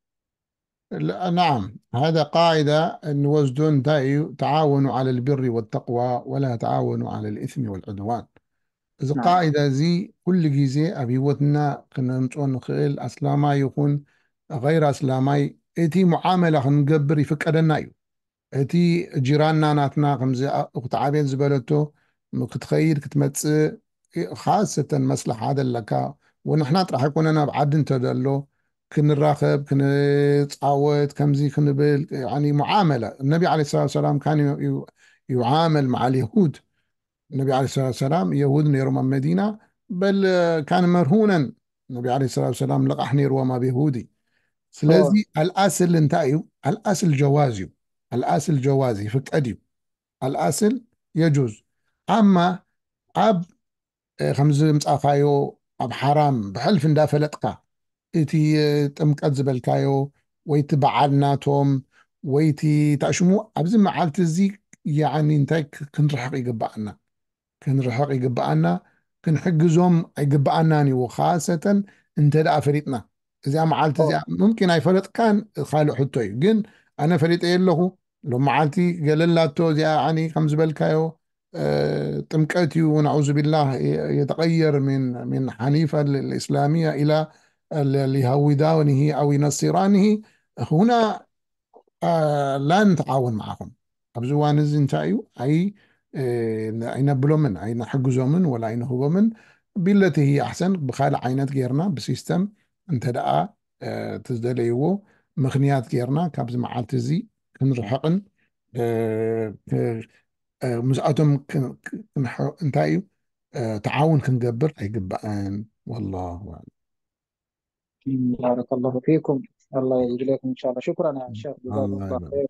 لا، نعم، هذا قاعدة እንወስዶ እንታይ እዩ? تعاونوا على البر والتقوى ولا تعاونوا على الإثم والعدوان። እዚ ናም። ቃዒዳ እዚ ኩሉ ግዜ ኣብ ህይወትና ክነምፅኦ ንኽእል ኣስላማይ ይኹን غير ኣስላማይ እቲ ሙዓመላ ክንገብር ይፍቀደና እዩ። እቲ ጅራና ናትና ከምዚ ኣ- እኽቲ ዓብየት ዝበለቶ ም- ክትኸይድ ክትመፅእ ኻሰተን መስለሓ ዘለካ ወንሕና ጥራሕ ኣይኮነን ኣብ ዓዲ እንተደሎ ክንራኸብ ክንፃወት ከምዚ ክንብል ያኒ ሙዓመላ ነቢ ዓለ ሰላት ሰላም ካን ዩ- ዩ- ዩዓመል መዓል የሁድ ነቢ ዓለ ሰላት ሰላም የሁድ ነይሮም ኣብ መዲና በል ካን መርሁነን ነቢ ዓለ ሰላት ሰላም ልቓሕ ነይርዎም ኣብ የሁዲ ስለዚ ኣልኣስል እንታይ እዩ ኣልኣስል ጀዋዝ እዩ ኣልኣስል ጀዋዝ ይፍቀድ እዩ ኣልኣስል የጁዝ ኣማ ኣብ እ፣ ከምዚ ምጻኻዮ ኣብ ሓራም ብሕልፊ እንዳፈለጥካ እቲ እ፣ ጥምቀት ዝበልካዮ ወይ እቲ በዓል ናቶም ወይ እቲ ታሽሙ ኣብዚ መዓልቲ እዚ ያኒ እንታይ ክ- ክንርሕቕ ይግብኣና ክንርሕቕ ይግብኣና ክንሕግዞም ኣይግብኣናን እዩ ካሰተን እንተ ደኣ ፈሊጥና እዚኣ መዓልቲ እዚኣ ሙምኪን ኣይፈለጥካን ካልእ ሕቶ እዩ ግን ኣነ ፈሊጠ ኣለኹ ሎም መዓልቲ ገለላቶ እዚኣ ዓኒ ከም ዝበልካዮ ጥምቀት እዩ ናዑዙ ቢላህ የተቀየር ምን ሓኒፈ ልእስላሚያ ኢላ ሊሃዊዳኒሂ ኣው ይነሲራኒሂ ሁና ላ ንተዓወን መዓኹም ኣብዚ እዋን እዚ እንታይ እዩ ኣይ ኣይነብሎምን ኣይነሕግዞምን ወላ ኣይንህቦምን ቢለቲ ህይ ኣሕሰን ብካልእ ዓይነት ጌርና ብሲስተም እንተ ደኣ እቲ ዝደለይዎ ምክንያት ጌርና ካብዚ መዓልቲ እዚ ክንርሕቕን ምስኣቶም እንታይ እዩ ተዓውን ክንገብር ኣይግባእን ወላሁ ኣዕለም بارك الله فيكم الله يجزيكم إن شاء الله شكرا يا شيخ جزاكم الله خير